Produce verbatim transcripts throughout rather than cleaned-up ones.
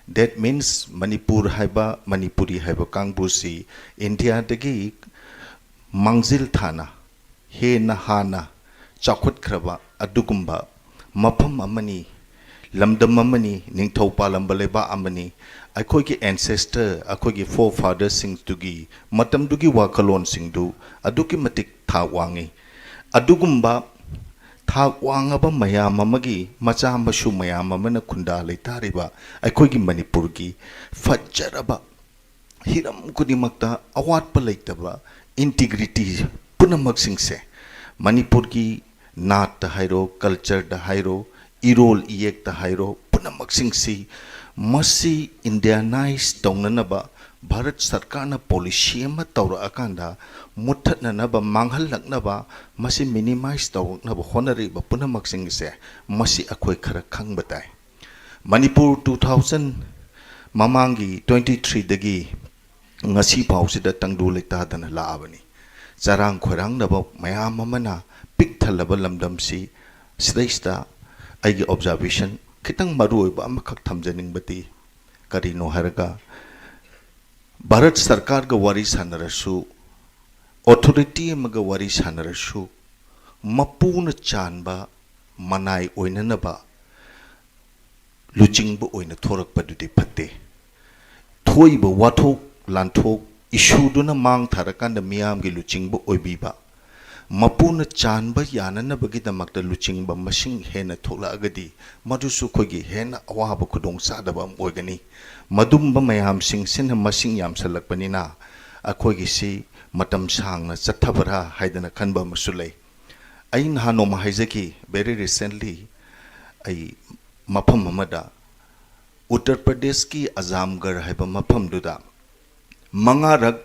That means Manipur ꯍꯥꯏꯕ, ꯃꯅꯤꯄꯨꯔꯤ ꯍꯥꯏꯕ ꯀꯥꯡꯕꯨꯁꯤ ꯏꯟꯗꯤꯌꯥꯗꯒꯤ ꯃꯥꯡꯖꯤꯜ ꯊꯥꯅ, ꯍꯦꯟꯅ ꯍꯥꯟꯅ ꯆꯥꯎꯈꯠꯈ꯭ꯔꯕ ꯑꯗꯨꯒꯨꯝꯕ ꯃꯐꯝ ꯑꯃꯅꯤ, ꯂꯝꯗꯝ ꯑꯃꯅꯤ, ꯅꯤꯡꯊꯧ ꯄꯥꯜꯂꯝꯕ ꯂꯩꯕꯥꯛ ꯑꯃꯅꯤ꯫ ꯑꯩꯈꯣꯏꯒꯤ ancestor, ꯑꯩꯈꯣꯏꯒꯤ forefatherꯁꯤꯡꯗꯨꯒꯤ ꯃꯇꯝꯗꯨꯒꯤ ꯋꯥꯈꯜꯂꯣꯟꯁꯤꯡꯗꯨ ꯑꯗꯨꯛꯀꯤ ꯃꯇꯤꯛ ꯊꯥꯛ ꯋꯥꯡꯉꯤ꯫ ꯑꯗꯨꯒꯨꯝꯕ ꯊꯥꯛ ꯋꯥꯡꯉꯕ ꯃꯌꯥꯝ ꯑꯃꯒꯤ ꯃꯆꯥ ꯃꯁꯨ ꯃꯌꯥꯝ ꯑꯃꯅ ꯈꯨꯟꯗꯥ ꯂꯩꯇꯥꯔꯤꯕ ꯑꯩꯈꯣꯏꯒꯤ ꯃꯅꯤꯄꯨꯔꯒꯤ ꯐꯖꯔꯕ ꯍꯤꯔꯝ ꯈꯨꯗꯤꯡꯃꯛꯇ ꯑꯋꯥꯠꯄ ꯂꯩꯇꯕ integrity ꯄꯨꯝꯅꯃꯛꯁꯤꯡꯁꯦ, ꯃꯅꯤꯄꯨꯔꯒꯤ ꯅꯥꯠꯇ ꯍꯥꯏꯔꯣ, cultureꯗ ꯍꯥꯏꯔꯣ, ꯏꯔꯣꯜ ꯏꯌꯦꯛꯇ ꯍꯥꯏꯔꯣ, ꯄꯨꯝꯅꯃꯛꯁꯤꯡꯁꯤ ꯃꯁꯤ Indianize ꯇꯧꯅꯅꯕ ꯚꯥꯔꯠ ꯁꯔꯀꯥꯔꯅ policy ꯑꯃ ꯇꯧꯔꯛꯑꯀꯥꯟꯗ ꯃꯨꯠꯊꯠꯅꯅꯕ, ꯃꯥꯡꯍꯜꯂꯛꯅꯕ, ꯃꯁꯤ minimize ꯇꯧꯔꯛꯅꯕ ꯍꯣꯠꯅꯔꯤꯕ ꯄꯨꯝꯅꯃꯛꯁꯤꯡꯁꯦ, ꯃꯁꯤ ꯑꯩꯈꯣꯏ ꯈꯔ ꯈꯪꯕ ꯇꯥꯏ꯫ ꯃꯅꯤꯄꯨꯔ two thousand ꯃꯃꯥꯡꯒꯤ twenty threeꯗꯒꯤ ꯉꯁꯤ ꯐꯥꯎꯁꯤꯗ ꯇꯪꯗꯨ ꯂꯩꯇꯥꯗꯅ ꯂꯥꯛꯑꯕꯅꯤ꯫ ꯆꯔꯥꯡ ꯈꯣꯏꯔꯥꯡꯅꯕ ꯃꯌꯥꯝ ꯑꯃꯅ ꯄꯤꯛ ꯊꯜꯂꯕ ꯂꯝꯗꯝꯁꯤ ꯁꯤꯗꯩꯁꯤꯗ ꯑꯩꯒꯤ observation ꯈꯤꯇꯪ ꯃꯔꯨ ꯑꯣꯏꯕ ꯑꯃꯈꯛ ꯊꯝꯖꯅꯤꯡꯕꯗꯤ ꯀꯔꯤꯅꯣ ꯍꯥꯏꯔꯒ, ꯚꯥꯔꯠ ꯁꯔꯀꯥꯔꯒ ꯋꯥꯔꯤ ꯁꯥꯟꯅꯔꯁꯨ, authority ꯑꯃꯒ ꯋꯥꯔꯤ ꯁꯥꯟꯅꯔꯁꯨ, ꯃꯄꯨꯅ ꯆꯥꯟꯕ ꯃꯅꯥꯏ ꯑꯣꯏꯅꯅꯕ ꯂꯨꯆꯤꯡꯕ ꯑꯣꯏꯅ ꯊꯣꯔꯛꯄꯗꯨꯗꯤ ꯐꯠꯇꯦ꯫ ꯊꯣꯛꯏꯕ ꯋꯥꯊꯣꯛ ꯂꯥꯟꯊꯣꯛ issueꯗꯨꯅ ꯃꯥꯡ ꯊꯥꯔꯀꯥꯟꯗ ꯃꯤꯌꯥꯝꯒꯤ ꯂꯨꯆꯤꯡꯕ ꯑꯣꯏꯕꯤꯕ, ꯃꯄꯨꯅ ꯆꯥꯟꯕ ꯌꯥꯅꯅꯕꯒꯤꯗꯃꯛꯇ ꯂꯨꯆꯤꯡꯕ ꯃꯁꯤꯡ ꯍꯦꯟꯅ ꯊꯣꯛꯂꯛꯑꯒꯗꯤ, ꯃꯗꯨꯁꯨ ꯑꯩꯈꯣꯏꯒꯤ ꯍꯦꯟꯅ ꯑꯋꯥꯕ ꯈꯨꯗꯣꯡꯆꯥꯗꯕ ꯑꯃ ꯑꯣꯏꯒꯅꯤ꯫ ꯃꯗꯨꯝꯕ ꯃꯌꯥꯝꯁꯤꯡꯁꯤꯅ ꯃꯁꯤꯡ ꯌꯥꯝꯁꯜꯂꯛꯄꯅꯤꯅ ꯑꯩꯈꯣꯏꯒꯤꯁꯤ ꯃꯇꯝ ꯁꯥꯡꯅ ꯆꯠꯊꯕ꯭ꯔꯥ ꯍꯥꯏꯗꯅ ꯈꯟꯕ ꯑꯃꯁꯨ ꯂꯩ꯫ ꯑꯩ ꯅꯍꯥꯟ ꯅꯣꯡꯃ ꯍꯥꯏꯖꯈꯤ, very recently ꯑꯩ ꯃꯐꯝ ꯑꯃꯗ, ꯎꯠꯇꯔ ꯄ꯭ꯔꯗꯦꯁꯀꯤ ꯑꯖꯥꯝꯒꯔ ꯍꯥꯏꯕ ꯃꯐꯝꯗꯨꯗ ꯃꯉꯥꯔꯛ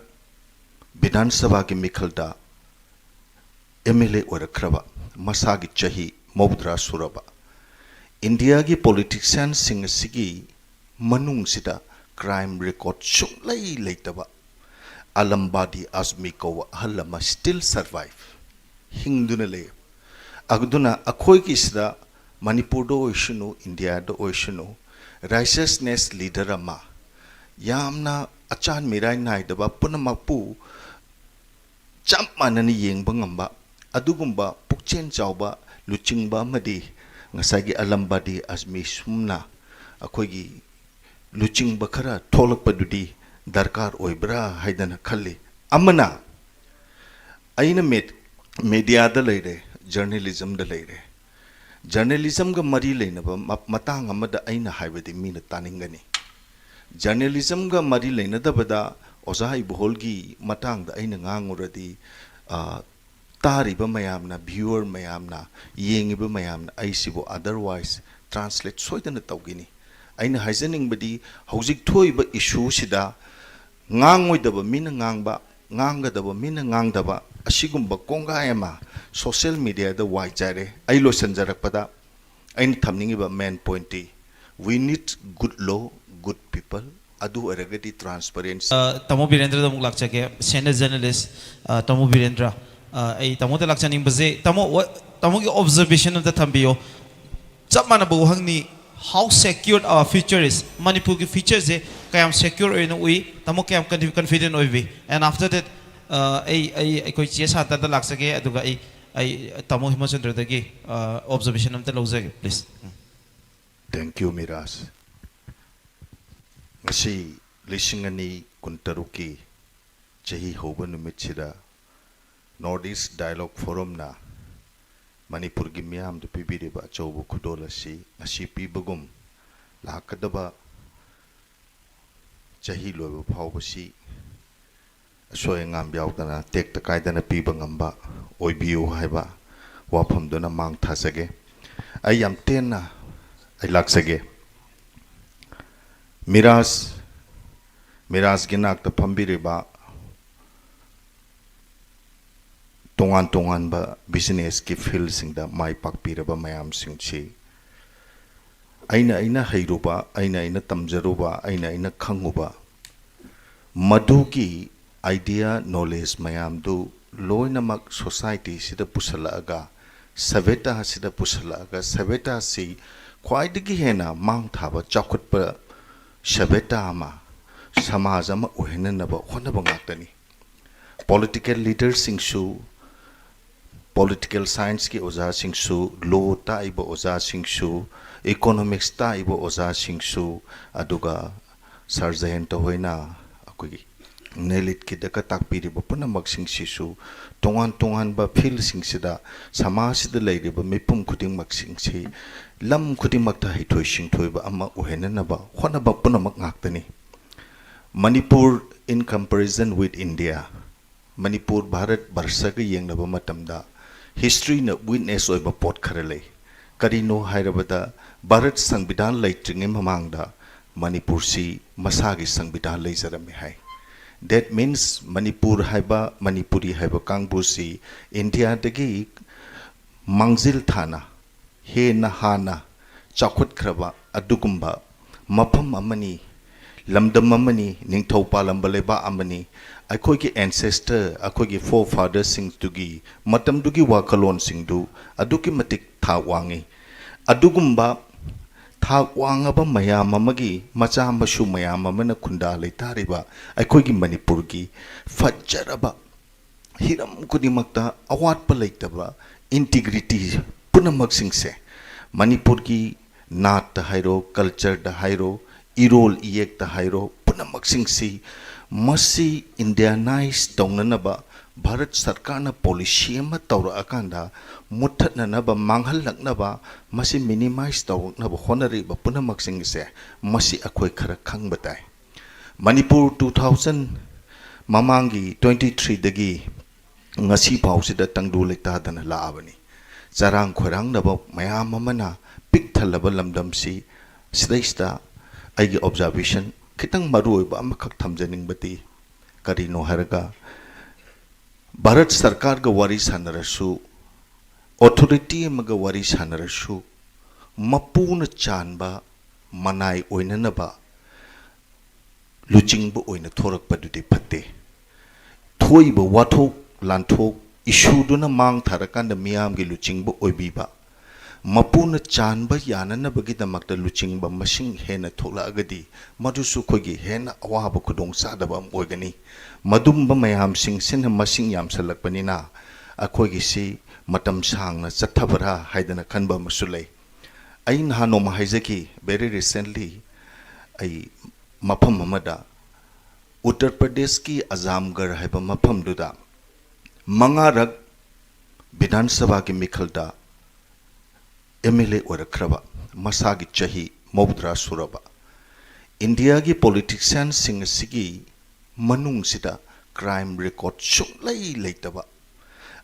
ꯕꯤꯙꯥꯟ ꯁꯚꯥꯒꯤ ꯃꯤꯈꯜꯗ MLA ꯑꯣꯏꯔꯛꯈ꯭ꯔꯕ, ꯃꯁꯥꯒꯤ ꯆꯍꯤ ꯃꯧꯗ꯭ꯔꯥ ꯁꯨꯔꯕ, ꯏꯟꯗꯤꯌꯥꯒꯤ politicianꯁꯤꯡ ꯑꯁꯤꯒꯤ ꯃꯅꯨꯡꯁꯤꯗ crime record ꯁꯨꯡꯂꯩ ꯂꯩꯇꯕ ꯑꯂꯝꯕꯥꯗꯤ ꯑꯖꯃꯤ ꯀꯧꯕ ꯑꯍꯜ ꯑꯃ still survive, ꯍꯤꯡꯗꯨꯅ ꯂꯩ꯫ ꯑꯗꯨꯅ ꯑꯩꯈꯣꯏꯒꯤꯁꯤꯗ ꯃꯅꯤꯄꯨꯔꯗ ꯑꯣꯏꯁꯅꯨ, ꯏꯟꯗꯤꯌꯥꯗ ꯑꯣꯏꯁꯅꯨ, Righteousness leader ꯑꯃ, ꯌꯥꯝꯅ ꯑꯆꯥꯟ ꯃꯤꯔꯥꯏ ꯅꯥꯏꯗꯕ, ꯄꯨꯝꯅꯃꯛꯄꯨ ꯆꯞ ꯃꯥꯟꯅꯅ ꯌꯦꯡꯕ ꯉꯝꯕ ꯑꯗꯨꯒꯨꯝꯕ ꯄꯨꯛꯆꯦꯜ ꯆꯥꯎꯕ ꯂꯨꯆꯤꯡꯕ ꯑꯃꯗꯤ ꯉꯁꯥꯏꯒꯤ ꯑꯂꯝꯕꯥꯗꯤ ꯑꯖꯃꯤ ꯁꯨꯝꯅ ꯑꯩꯈꯣꯏꯒꯤ ꯂꯨꯆꯤꯡꯕ ꯈꯔ ꯊꯣꯛꯂꯛꯄꯗꯨꯗꯤ ꯗꯔꯀꯥꯔ ꯑꯣꯏꯕ꯭ꯔꯥ ꯍꯥꯏꯗꯅ ꯈꯜꯂꯤ꯫ ꯑꯃꯅ, ꯑꯩꯅ ꯃꯦꯗꯤꯌꯥꯗ ꯂꯩꯔꯦ, ꯖꯔꯅꯦꯂꯤꯖꯝꯗ ꯂꯩꯔꯦ, ꯖꯔꯅꯦꯂꯤꯖꯝꯒ ꯃꯔꯤ ꯂꯩꯅꯕ ꯃꯇꯥꯡ ꯑꯃꯗ ꯑꯩꯅ ꯍꯥꯏꯕꯗꯤ ꯃꯤꯅ ꯇꯥꯅꯤꯡꯒꯅꯤ꯫ ꯖꯔꯅꯦꯂꯤꯖꯝꯒ ꯃꯔꯤ ꯂꯩꯅꯗꯕꯗ ꯑꯣꯖꯥ ꯏꯕꯣꯍꯜꯒꯤ ꯃꯇꯥꯡꯗ ꯑꯩꯅ ꯉꯥꯡꯉꯨꯔꯗꯤ, ꯇꯥꯔꯤꯕ ꯃꯌꯥꯝꯅ, ꯚ꯭ꯌꯨꯋꯔ ꯃꯌꯥꯝꯅ, ꯌꯦꯡꯉꯤꯕ ꯃꯌꯥꯝꯅ ꯑꯩꯁꯤꯕꯨ otherwise translate ꯁꯣꯏꯗꯅ ꯇꯧꯒꯅꯤ꯫ ꯑꯩꯅ ꯍꯥꯏꯖꯅꯤꯡꯕꯗꯤ, ꯍꯧꯖꯤꯛ ꯊꯣꯛꯏꯕ ꯏꯁꯨꯁꯤꯗ ꯉꯥꯡꯉꯣꯏꯗꯕ ꯃꯤꯅ ꯉꯥꯡꯕ, ꯉꯥꯡꯒꯗꯕ ꯃꯤꯅ ꯉꯥꯡꯗꯕ, ꯑꯁꯤꯒꯨꯝꯕ ꯀꯣꯡꯒꯥꯏ ꯑꯃ ꯁꯣꯁꯤꯌꯦꯜ ꯃꯦꯗꯤꯌꯥꯗ ꯋꯥꯏ ꯆꯥꯏꯔꯦ꯫ ꯑꯩ ꯂꯣꯏꯁꯤꯟꯖꯔꯛꯄꯗ ꯑꯩꯅ ꯊꯝꯅꯤꯡꯉꯤꯕ main pointꯇꯤ, we need good law, good people, ꯑꯗꯨ ꯑꯣꯏꯔꯒꯗꯤ transparency꯫ ꯇꯥꯃꯣ ꯕꯤꯔꯦꯟꯗ꯭ꯔꯗ ꯑꯃꯨꯛ ꯂꯥꯛꯆꯒꯦ, senior journalist꯫ ꯇꯥꯃꯣ ꯕꯤꯔꯦꯟꯗ꯭ꯔ, ꯑꯩ ꯇꯥꯃꯣꯗ ꯂꯥꯛꯆꯅꯤꯡꯕꯁꯦ, ꯇꯥꯃꯣ, ꯇꯥꯃꯣꯒꯤ observation ꯑꯝꯇ ꯊꯝꯕꯤꯌꯣ꯫ ꯆꯞ ꯃꯥꯟꯅꯕ ꯋꯥꯍꯪꯅꯤ, how secure our future is? ꯃꯅꯤꯄꯨꯔꯒꯤ futureꯁꯦ ꯀꯌꯥꯝ secure ꯑꯣꯏꯅ ꯎꯏ? ꯇꯥꯃꯣ ꯀꯌꯥꯝ confident ꯑꯣꯏꯕꯤ? And after that, ꯑꯩ ꯑꯩ ꯑꯩꯈꯣꯏ ꯆꯦ ꯁꯥꯟꯇꯗ ꯂꯥꯛꯆꯒꯦ, ꯑꯗꯨꯒ ꯑꯩ ꯑꯩ ꯇꯥꯃꯣ ꯍꯤꯃꯆꯟꯗ꯭ꯔꯗꯒꯤ observation ꯑꯝꯇ ꯂꯧꯖꯒꯦ, please꯫ Thank you, Miraj. ꯉꯁꯤ ꯂꯤꯁꯤꯡ ꯑꯅꯤ ꯀꯨꯟꯇꯔꯨꯛꯀꯤ ꯆꯍꯤ ꯍꯧꯕ ꯅꯨꯃꯤꯠꯁꯤꯗ North East Dialogue Forumꯅ ꯃꯅꯤꯄꯨꯔꯒꯤ ꯃꯤꯌꯥꯝꯗ ꯄꯤꯕꯤꯔꯤꯕ ꯑꯆꯧꯕ ꯈꯨꯗꯣꯜ ꯑꯁꯤ ꯉꯁꯤ ꯄꯤꯕꯒꯨꯝ, ꯂꯥꯛꯀꯗꯕ ꯆꯍꯤ ꯂꯣꯏꯕ ꯐꯥꯎꯕꯁꯤ ꯑꯁꯣꯏ ꯑꯉꯥꯝ ꯌꯥꯎꯗꯅ, ꯇꯦꯛꯇ ꯀꯥꯏꯗꯅ ꯄꯤꯕ ꯉꯝꯕ ꯑꯣꯏꯕꯤꯌꯨ ꯍꯥꯏꯕ ꯋꯥꯐꯝꯗꯨꯅ ꯃꯥꯡ ꯊꯥꯖꯒꯦ꯫ ꯑꯩ ꯌꯥꯝ ꯇꯦꯟꯅ ꯑꯩ ꯂꯥꯛꯆꯒꯦ꯫ ꯃꯤꯔꯥꯖ, ꯃꯤꯔꯥꯖꯒꯤ ꯅꯥꯛꯇ ꯐꯝꯕꯤꯔꯤꯕ ꯇꯣꯉꯥꯟ ꯇꯣꯉꯥꯟꯕ businessꯀꯤ fieldꯁꯤꯡꯗ ꯃꯥꯏ ꯄꯥꯛꯄꯤꯔꯕ ꯃꯌꯥꯝꯁꯤꯡꯁꯤ, ꯑꯩꯅ ꯑꯩꯅ ꯍꯩꯔꯨꯕ, ꯑꯩꯅ ꯑꯩꯅ ꯇꯝꯖꯔꯨꯕ, ꯑꯩꯅ ꯑꯩꯅ ꯈꯪꯉꯨꯕ, ꯃꯗꯨꯒꯤ idea, knowledge ꯃꯌꯥꯝꯗꯨ ꯂꯣꯏꯅꯃꯛ societyꯁꯤꯗ ꯄꯨꯁꯜꯂꯛꯑꯒ, ꯁꯚ꯭ꯌꯇꯥꯁꯤꯗ ꯄꯨꯁꯜꯂꯛꯑꯒ, ꯁꯚ꯭ꯌꯇꯥꯁꯤ ꯈ꯭ꯋꯥꯏꯗꯒꯤ ꯍꯦꯟꯅ ꯃꯥꯡ ꯊꯥꯕ ꯆꯥꯎꯈꯠꯄ ꯁꯚ꯭ꯌꯇꯥ ꯑꯃ, ꯁꯃꯥꯖ ꯑꯃ ꯑꯣꯏꯍꯟꯅꯅꯕ ꯍꯣꯠꯅꯕ ꯉꯥꯛꯇꯅꯤ꯫ ꯄꯣꯂꯤꯇꯤꯀꯦꯜ ꯂꯤꯗꯔꯁꯤꯡꯁꯨ, ꯄꯣꯂꯤꯇꯤꯀꯦꯜ ꯁꯥꯏꯟꯁꯀꯤ ꯑꯣꯖꯥꯁꯤꯡꯁꯨ, ꯂꯣ ꯇꯥꯛꯏꯕ ꯑꯣꯖꯥꯁꯤꯡꯁꯨ, ꯏꯀꯣꯅꯣꯃꯤꯛꯁ ꯇꯥꯛꯏꯕ ꯑꯣꯖꯥꯁꯤꯡꯁꯨ, ꯑꯗꯨꯒ ꯁꯥꯔ ꯖꯌꯟꯇ ꯍꯣꯏꯅ ꯑꯩꯈꯣꯏꯒꯤ ꯅꯦꯂꯤꯠꯀꯤꯗꯒ ꯇꯥꯛꯄꯤꯔꯤꯕ ꯄꯨꯝꯅꯃꯛꯁꯤꯡꯁꯤꯁꯨ ꯇꯣꯉꯥꯟ ꯇꯣꯉꯥꯟꯕ ꯐꯤꯜꯁꯤꯡꯁꯤꯗ ꯁꯃꯥꯖꯁꯤꯗ ꯂꯩꯔꯤꯕ ꯃꯤꯄꯨꯝ ꯈꯨꯗꯤꯡꯃꯛꯁꯤꯡꯁꯤ ꯂꯝ ꯈꯨꯗꯤꯡꯃꯛꯇ ꯍꯩꯊꯣꯏ ꯁꯤꯡꯊꯣꯏꯕ ꯑꯃ ꯑꯣꯏꯍꯟꯅꯅꯕ ꯍꯣꯠꯅꯕ ꯄꯨꯝꯅꯃꯛ ꯉꯥꯛꯇꯅꯤ꯫ Manipur, in comparison with India, Manipur Bharat ꯕꯔꯁꯒ ꯌꯦꯡꯅꯕ ꯃꯇꯝꯗ ꯍꯤꯁꯇ꯭ꯔꯤꯅ ꯋꯤꯠꯅꯦꯁ ꯑꯣꯏꯕ ꯄꯣꯠ ꯈꯔ ꯂꯩ꯫ ꯀꯔꯤꯅꯣ ꯍꯥꯏꯔꯕꯗ, ꯚꯥꯔꯠ ꯁꯪꯕꯤꯙꯥꯟ ꯂꯩꯇ꯭ꯔꯤꯉꯩ ꯃꯃꯥꯡꯗ ꯃꯅꯤꯄꯨꯔꯁꯤ ꯃꯁꯥꯒꯤ ꯁꯪꯕꯤꯙꯥꯟ ꯂꯩꯖꯔꯝꯃꯤ ꯍꯥꯏ꯫ That means ꯃꯅꯤꯄꯨꯔ ꯍꯥꯏꯕ, ꯃꯅꯤꯄꯨꯔꯤ ꯍꯥꯏꯕ ꯀꯥꯡꯕꯨꯁꯤ ꯏꯟꯗꯤꯌꯥꯗꯒꯤ ꯃꯥꯡꯖꯤꯜ ꯊꯥꯅ, ꯍꯦꯟꯅ ꯍꯥꯟꯅ ꯆꯥꯎꯈꯠꯈ꯭ꯔꯕ ꯑꯗꯨꯒꯨꯝꯕ ꯃꯐꯝ ꯑꯃꯅꯤ, ꯂꯝꯗꯝ ꯑꯃꯅꯤ, ꯅꯤꯡꯊꯧ ꯄꯥꯜꯂꯝꯕ ꯂꯩꯕꯥꯛ ꯑꯃꯅꯤ꯫ ꯑꯩꯈꯣꯏꯒꯤ ꯑꯦꯟꯁꯦꯁꯇꯔ, ꯑꯩꯈꯣꯏꯒꯤ ꯐꯣꯔꯐꯥꯗꯔꯁꯤꯡꯗꯨꯒꯤ ꯃꯇꯝꯗꯨꯒꯤ ꯋꯥꯈꯜꯂꯣꯟꯁꯤꯡꯗꯨ ꯑꯗꯨꯛꯀꯤ ꯃꯇꯤꯛ ꯊꯥꯛ ꯋꯥꯡꯉꯤ꯫ ꯑꯗꯨꯒꯨꯝꯕ ꯊꯥꯛ ꯋꯥꯡꯉꯕ ꯃꯌꯥꯝ ꯑꯃꯒꯤ ꯃꯆꯥ ꯃꯁꯨ ꯃꯌꯥꯝ ꯑꯃꯅ ꯈꯨꯟꯗꯥ ꯂꯩꯇꯥꯔꯤꯕ ꯑꯩꯈꯣꯏꯒꯤ ꯃꯅꯤꯄꯨꯔꯒꯤ ꯐꯖꯔꯕ ꯍꯤꯔꯝ ꯈꯨꯗꯤꯡꯃꯛꯇ ꯑꯋꯥꯠꯄ ꯂꯩꯇꯕ ꯏꯟꯇꯤꯒ꯭ꯔꯤꯇꯤ ꯄꯨꯝꯅꯃꯛꯁꯤꯡꯁꯦ, ꯃꯅꯤꯄꯨꯔꯒꯤ ꯅꯥꯠꯇ ꯍꯥꯏꯔꯣ, ꯀꯜꯆꯔꯗ ꯍꯥꯏꯔꯣ, ꯏꯔꯣꯜ ꯏꯌꯦꯛꯇ ꯍꯥꯏꯔꯣ, ꯄꯨꯝꯅꯃꯛꯁꯤꯡꯁꯤ ꯃꯁꯤ ꯏꯟꯗꯤꯌꯥꯅꯥꯏꯖ ꯇꯧꯅꯅꯕ ꯚꯥꯔꯠ ꯁꯔꯀꯥꯔꯅ ꯄꯣꯂꯤꯁꯤ ꯑꯃ ꯇꯧꯔꯛꯑꯀꯥꯟꯗ ꯃꯨꯠꯊꯠꯅꯅꯕ, ꯃꯥꯡꯍꯜꯂꯛꯅꯕ, ꯃꯁꯤ ꯃꯤꯅꯤꯃꯥꯏꯖ ꯇꯧꯔꯛꯅꯕ ꯍꯣꯠꯅꯔꯤꯕ ꯄꯨꯝꯅꯃꯛꯁꯤꯡꯁꯦ, ꯃꯁꯤ ꯑꯩꯈꯣꯏ ꯈꯔ ꯈꯪꯕ ꯇꯥꯏ꯫ ꯃꯅꯤꯄꯨꯔ two thousand ꯃꯃꯥꯡꯒꯤ twenty threeꯗꯒꯤ ꯉꯁꯤ ꯐꯥꯎꯁꯤꯗ ꯇꯪꯗꯨ ꯂꯩꯇꯥꯗꯅ ꯂꯥꯛꯑꯕꯅꯤ꯫ ꯆꯔꯥꯡ ꯈꯣꯏꯔꯥꯡꯅꯕ ꯃꯌꯥꯝ ꯑꯃꯅ ꯄꯤꯛ ꯊꯜꯂꯕ ꯂꯝꯗꯝꯁꯤ ꯁꯤꯗꯩꯁꯤꯗ ꯑꯩꯒꯤ ꯑꯣꯕꯖꯥꯔꯕꯦꯁꯟ ꯈꯤꯇꯪ ꯃꯔꯨ ꯑꯣꯏꯕ ꯑꯃꯈꯛ ꯊꯝꯖꯅꯤꯡꯕꯗꯤ ꯀꯔꯤꯅꯣ ꯍꯥꯏꯔꯒ, ꯚꯥꯔꯠ ꯁꯔꯀꯥꯔꯒ ꯋꯥꯔꯤ ꯁꯥꯟꯅꯔꯁꯨ, ꯑꯣꯊꯣꯔꯤꯇꯤ ꯑꯃꯒ ꯋꯥꯔꯤ ꯁꯥꯟꯅꯔꯁꯨ, ꯃꯄꯨꯅ ꯆꯥꯟꯕ ꯃꯅꯥꯏ ꯑꯣꯏꯅꯅꯕ ꯂꯨꯆꯤꯡꯕ ꯑꯣꯏꯅ ꯊꯣꯔꯛꯄꯗꯨꯗꯤ ꯐꯠꯇꯦ꯫ ꯊꯣꯛꯏꯕ ꯋꯥꯊꯣꯛ ꯂꯥꯟꯊꯣꯛ ꯏꯁꯨꯗꯨꯅ ꯃꯥꯡ ꯊꯥꯔꯀꯥꯟꯗ ꯃꯤꯌꯥꯝꯒꯤ ꯂꯨꯆꯤꯡꯕ ꯑꯣꯏꯕꯤꯕ, ꯃꯄꯨꯅ ꯆꯥꯟꯕ ꯌꯥꯅꯅꯕꯒꯤꯗꯃꯛꯇ ꯂꯨꯆꯤꯡꯕ ꯃꯁꯤꯡ ꯍꯦꯟꯅ ꯊꯣꯛꯂꯛꯑꯒꯗꯤ, ꯃꯗꯨꯁꯨ ꯑꯩꯈꯣꯏꯒꯤ ꯍꯦꯟꯅ ꯑꯋꯥꯕ ꯈꯨꯗꯣꯡꯆꯥꯗꯕ ꯑꯃ ꯑꯣꯏꯒꯅꯤ꯫ ꯃꯗꯨꯝꯕ ꯃꯌꯥꯝꯁꯤꯡꯁꯤꯅ ꯃꯁꯤꯡ ꯌꯥꯝꯁꯜꯂꯛꯄꯅꯤꯅ, ꯑꯩꯈꯣꯏꯒꯤꯁꯤ ꯃꯇꯝ ꯁꯥꯡꯅ ꯆꯠꯊꯕ꯭ꯔꯥ ꯍꯥꯏꯗꯅ ꯈꯟꯕ ꯑꯃꯁꯨ ꯂꯩ꯫ ꯑꯩ ꯅꯍꯥꯟ ꯅꯣꯡꯃ ꯍꯥꯏꯖꯈꯤ, very recently, ꯑꯩ ꯃꯐꯝ ꯑꯃꯗ, ꯎꯠꯇꯔ ꯄ꯭ꯔꯗꯦꯁꯀꯤ ꯑꯖꯥꯝꯒꯔ ꯍꯥꯏꯕ ꯃꯐꯝꯗꯨꯗ, ꯃꯉꯥꯔꯛ ꯕꯤꯙꯥꯟ ꯁꯚꯥꯒꯤ ꯃꯤꯈꯜꯗ ꯑꯦꯝ ꯑꯦꯜ ꯑꯦ ꯑꯣꯏꯔꯛꯈ꯭ꯔꯕ, ꯃꯁꯥꯒꯤ ꯆꯍꯤ ꯃꯧꯗ꯭ꯔꯥ ꯁꯨꯔꯕ, ꯏꯟꯗꯤꯌꯥꯒꯤ ꯄꯣꯂꯤꯇꯤꯁꯤꯌꯥꯟꯁꯤꯡ ꯑꯁꯤꯒꯤ ꯃꯅꯨꯡꯁꯤꯗ ꯀ꯭ꯔꯥꯏꯝ ꯔꯦꯀꯣꯔꯗ ꯁꯨꯡꯂꯩ ꯂꯩꯇꯕ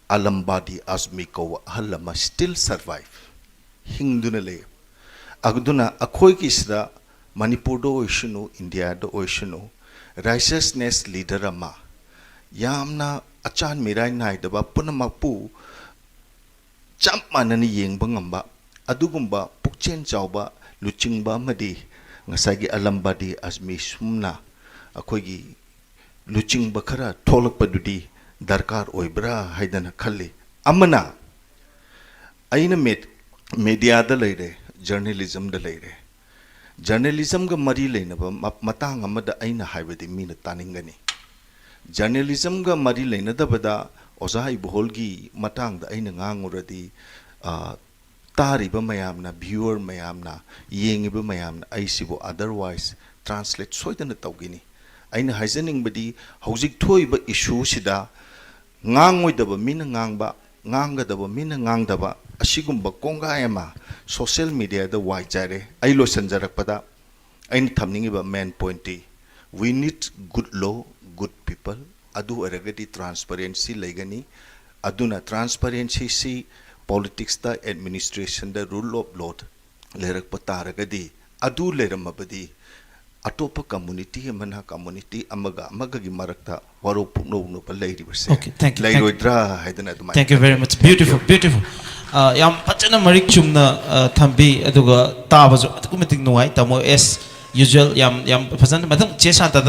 ꯑꯂꯝꯕꯥꯗꯤ ꯑꯖꯃꯤ ꯀꯧꯕ ꯑꯍꯜ ꯑꯃ still survive, ꯍꯤꯡꯗꯨꯅ ꯂꯩ꯫ ꯑꯗꯨꯅ ꯑꯩꯈꯣꯏꯒꯤꯁꯤꯗ, ꯃꯅꯤꯄꯨꯔꯗ ꯑꯣꯏꯁꯅꯨ, ꯏꯟꯗꯤꯌꯥꯗ ꯑꯣꯏꯁꯅꯨ, ꯔꯥꯏꯁꯤꯌꯁꯅꯦꯁ ꯂꯤꯗꯔ ꯑꯃ, ꯌꯥꯝꯅ ꯑꯆꯥꯟ ꯃꯤꯔꯥꯏ ꯅꯥꯏꯗꯕ, ꯄꯨꯝꯅꯃꯛꯄꯨ ꯆꯞ ꯃꯥꯟꯅꯅ ꯌꯦꯡꯕ ꯉꯝꯕ ꯑꯗꯨꯒꯨꯝꯕ ꯄꯨꯛꯆꯦꯜ ꯆꯥꯎꯕ ꯂꯨꯆꯤꯡꯕ ꯑꯃꯗꯤ ꯉꯁꯥꯏꯒꯤ ꯑꯂꯝꯕꯥꯗꯤ ꯑꯖꯃꯤ ꯁꯨꯝꯅ ꯑꯩꯈꯣꯏꯒꯤ ꯂꯨꯆꯤꯡꯕ ꯈꯔ ꯊꯣꯛꯂꯛꯄꯗꯨꯗꯤ ꯗꯔꯀꯥꯔ ꯑꯣꯏꯕ꯭ꯔꯥ ꯍꯥꯏꯗꯅ ꯈꯜꯂꯤ꯫ ꯑꯃꯅ, ꯑꯩꯅ ꯃꯦꯗꯤꯌꯥꯗ ꯂꯩꯔꯦ, ꯖꯔꯅꯦꯂꯤꯖꯝꯗ ꯂꯩꯔꯦ, ꯖꯔꯅꯦꯂꯤꯖꯝꯒ ꯃꯔꯤ ꯂꯩꯅꯕ ꯃꯇꯥꯡ ꯑꯃꯗ ꯑꯩꯅ ꯍꯥꯏꯕꯗꯤ ꯃꯤꯅ ꯇꯥꯅꯤꯡꯒꯅꯤ꯫ ꯖꯔꯅꯦꯂꯤꯖꯝꯒ ꯃꯔꯤ ꯂꯩꯅꯗꯕꯗ ꯑꯣꯖꯥ ꯏꯕꯣꯍꯜꯒꯤ ꯃꯇꯥꯡꯗ ꯑꯩꯅ ꯉꯥꯡꯉꯨꯔꯗꯤ, ꯇꯥꯔꯤꯕ ꯃꯌꯥꯝꯅ, ꯚ꯭ꯌꯨꯋꯔ ꯃꯌꯥꯝꯅ, ꯌꯦꯡꯉꯤꯕ ꯃꯌꯥꯝꯅ ꯑꯩꯁꯤꯕꯨ otherwise translate ꯁꯣꯏꯗꯅ ꯇꯧꯒꯅꯤ꯫ ꯑꯩꯅ ꯍꯥꯏꯖꯅꯤꯡꯕꯗꯤ, ꯍꯧꯖꯤꯛ ꯊꯣꯛꯏꯕ ꯏꯁꯨꯁꯤꯗ ꯉꯥꯡꯉꯣꯏꯗꯕ ꯃꯤꯅ ꯉꯥꯡꯕ, ꯉꯥꯡꯒꯗꯕ ꯃꯤꯅ ꯉꯥꯡꯗꯕ, ꯑꯁꯤꯒꯨꯝꯕ ꯀꯣꯡꯒꯥꯏ ꯑꯃ ꯁꯣꯁꯤꯌꯦꯜ ꯃꯤꯗꯤꯌꯥꯗ ꯋꯥꯏ ꯆꯥꯏꯔꯦ꯫ ꯑꯩ ꯂꯣꯏꯁꯤꯟꯖꯔꯛꯄꯗ ꯑꯩꯅ ꯊꯝꯅꯤꯡꯉꯤꯕ main pointꯇꯤ, we need good law, good people꯫ ꯑꯗꯨ ꯑꯣꯏꯔꯒꯗꯤ transparency ꯂꯩꯒꯅꯤ꯫ ꯑꯗꯨꯅ transparencyꯁꯤ ꯄꯣꯂꯤꯇꯤꯛꯁꯇ, ꯑꯦꯗꯃꯤꯅꯤꯁꯇ꯭ꯔꯦꯁꯟꯗ, rule of lawꯗ ꯂꯩꯔꯛꯄ ꯇꯥꯔꯒꯗꯤ, ꯑꯗꯨ ꯂꯩꯔꯝꯃꯕꯗꯤ ꯑꯇꯣꯞꯄ ꯀꯝꯃꯨꯅꯤꯇꯤ ꯑꯃꯅ ꯀꯝꯃꯨꯅꯤꯇꯤ ꯑꯃꯒ ꯑꯃꯒꯒꯤ ꯃꯔꯛꯇ ꯋꯥꯔꯧ ꯄꯨꯛꯅꯧꯅꯕ ꯂꯩꯔꯤꯕꯁꯦ Okay, thank you, thank you. ꯂꯩꯔꯣꯏꯗ꯭ꯔꯥ ꯍꯥꯏꯗꯅ ꯑꯗꯨꯃꯥꯏꯅ Thank you very much. Beautiful, beautiful. ꯑ, ꯌꯥꯝ ꯐꯖꯅ ꯃꯔꯤꯛ ꯆꯨꯝꯅ, ꯑ, ꯊꯝꯕꯤ, ꯑꯗꯨꯒ ꯇꯥꯕꯁꯨ ꯑꯗꯨꯛꯀꯤ ꯃꯇꯤꯛ ꯅꯨꯡꯉꯥꯏ꯫ ꯇꯥꯃꯣ, as usual, ꯌꯥꯝ, ꯌꯥꯝ ꯐꯖꯅ꯫ ꯃꯊꯪ ꯆꯦ ꯁꯥꯟꯇꯗ